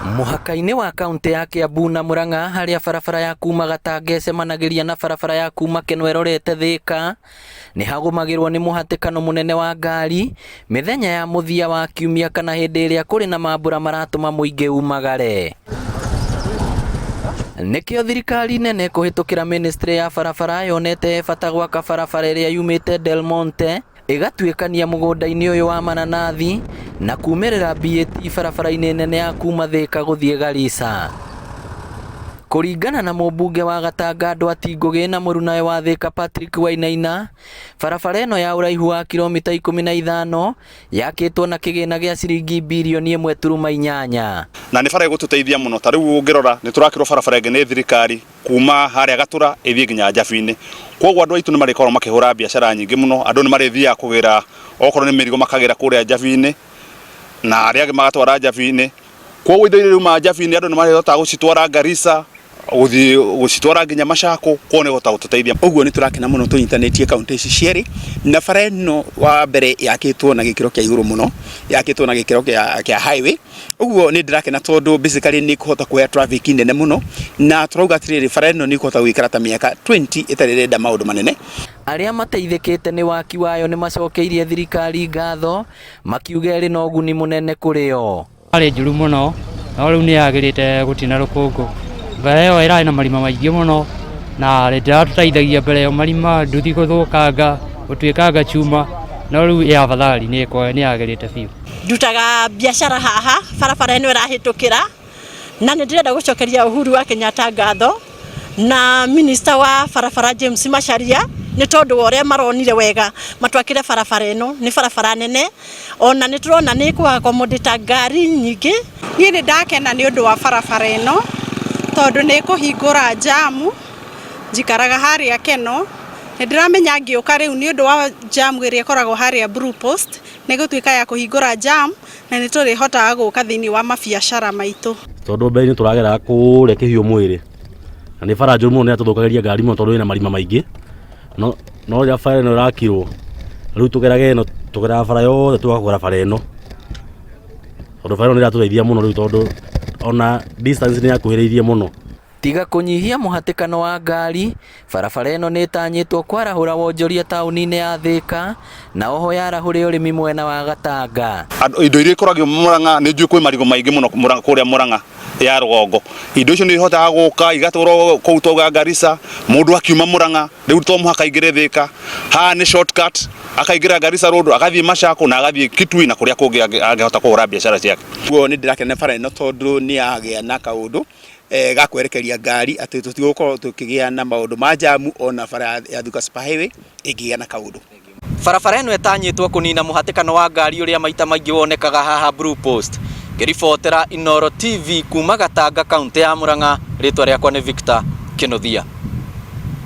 Mũhaka-inĩ wa kaũntĩ ya Kiambu na Murang'a harĩa barabara ya kuma Gatanga ĩcemanagĩria na barabara ya kuma Kenol ĩrorete Thĩka, nĩ hagũmagĩrwo nĩ mũhatĩkano mũnene wa ngari mĩthenya ya mũthia wa kiumia kana hĩndĩ ĩrĩa kũrĩ na mambura maratũma mũingĩ umagare. Nĩkĩo thirikari nene kũhĩtũkĩra ministry ya barabara yonete bata gwaka barabara ĩrĩa yumĩte Del Monte ĩgatuĩkania mũgũnda-inĩ ũyũ wa mananathi na kumĩrĩra BAT barabara-inĩ nene ya kuma Thĩka gũthiĩ Garissa. Kũringana na mũmbunge wa Gatanga Ndwati Ngũgĩ na mũrunawe wa Thĩka Patrick Wainaina, barabara ĩno ya ũraihu wa kilomita 15 yakĩtwo na kĩgĩna gĩa ciringi birioni 1.8. Na nĩ bara ĩgũtũteithia mũno, ta rĩu ũngĩrora nĩ tũrakĩrwo barabara ĩngĩ nĩ thirikari kuma harĩa Gatũra ĩthiĩ nginya Njabi-inĩ. Koguo andũ aitũ nĩ marĩkoragwo makĩhũra biacara nyingĩ mũno, andũ nĩ marĩthiaga kũgĩra okorwo nĩ mĩrigo makagĩra kũrĩa Njabi-inĩ na arĩa angĩ magatwara Njabi-inĩ. Koguo indo iria irauma Njabi-inĩ andũ nĩ marĩhotaga gũcitwara Garissa, gũthiĩ gũcitwara nginya Machakos, koguo nĩ ĩkũhota gũtũteithia. Ũguo nĩ tũrakena mũno tũnyitanĩtie kaũntĩ ici cierĩ, na bara ĩno wa mbere yakĩtwo na gĩkĩro kĩa igũrũ mũno, yakĩtwo na gĩkĩro kĩa highway. Ũguo nĩ ndĩrakena tondũ basically nĩ ĩkũhota kuoya traffic nene mũno, na tũrauga atĩrĩrĩ, bara ĩno nĩ ĩkũhota gũikara ta mĩaka 20 ĩtarĩ ĩrenda maũndũ manene. Arĩa mateithĩkĩte nĩ waki wayo nĩ macokeirie thirikari ngatho makiuga ĩrĩ na ũguni mũnene kũrĩ o. Yarĩ njũru mũno no rĩu nĩ yagĩrĩte gũtirĩ na rũkũngũ. Mbere ĩyo ĩrarĩ na marima maingĩ mũno na ndĩratũteithagia mbere ĩyo marima, nduthi gũthũkanga, gũtuĩkanga chuma, no rĩu ĩ afadhali nĩ yagĩrĩte biũ. Ndutaga biacara haha barabara ĩno ĩrahĩtũkĩra na nĩ ndĩrenda gũcokeria Uhuru wa Kenyatta ngatho na minister wa barabara James Macharia nĩ tondũ wa ũrĩa maronire wega matwakĩre barabara ĩno. Nĩ barabara nene ona nĩ tũrona nĩ ĩkũ accommodate ngari nyingĩ. Niĩ nĩ ndakena nĩ ũndũ wa barabara ĩno tondũ nĩ ĩkũhingũra njamu. Njikaraga harĩa Kenol, nĩ ndĩramenya ngĩũka rĩu nĩ ũndũ wa njamu ĩrĩa ĩkoragwo harĩa Blue Post, nĩ ĩgũtuĩka ya kũhingũra jam na nĩ tũrĩhotaga gũka thĩinĩ wa mabiacara maitũ. Tondũ mbere-inĩ tũrageraga kũrĩa kĩhiũ mwĩrĩ na nĩ bara njũru mũno, nĩ yatũthũkagĩria ngari mũno tondũ ĩna marima maingĩ, no no rĩrĩa bara ĩno ĩrakirwo rĩu tũgeraga ĩno, tũgeraga bara yothe tũgakora bara ĩno, tondũ bara ĩno nĩ ĩratũteithia mũno rĩu tondũ ona distance nĩ yakuhĩrĩirie mũno. Tiga kũnyihia mũhatĩkano wa ngari, barabara ĩno nĩ ĩtanyĩtwo kwarahũra wonjoria taũni-inĩ ya Thĩka na oho yarahũre ũrĩmi mwena wa Gatanga. Indo iria ikũragio Murang'a, nĩ njũĩ kwĩ marigũ maingĩ mũno kũrĩa Murang'a ya rũgongo. Indo icio nĩ ihotaga gũka igatwarwo kũu twauga Garissa, mũndũ akiuma Murang'a rĩu to mũhaka aingĩre Thĩka. Haha nĩ shortcut, akaingĩra Garissa road, agathiĩ Machakos na agathiĩ Kitui na kũrĩa kũngĩ angĩhota kũhũra biacara ciake. Ũguo nĩ ndĩrakena bara ĩno tondũ nĩ yagĩa na kaũndũ ga kwerekeria ngari atĩ tũtigũkorwo tũkĩgĩa na maũndũ ma jamu ona bara ya Thika Super Highway ĩngĩgĩa na kaũndũ. Barabara ĩno ĩtanyĩtwo kũnina mũhatĩkano wa ngari ũrĩa maita maingĩ wonekaga haha Blue Post. Ngĩribotera Inooro TV kuma Gatanga, kaũntĩ ya Murang'a, rĩtwa rĩakwa nĩ Victor Kĩnuthia.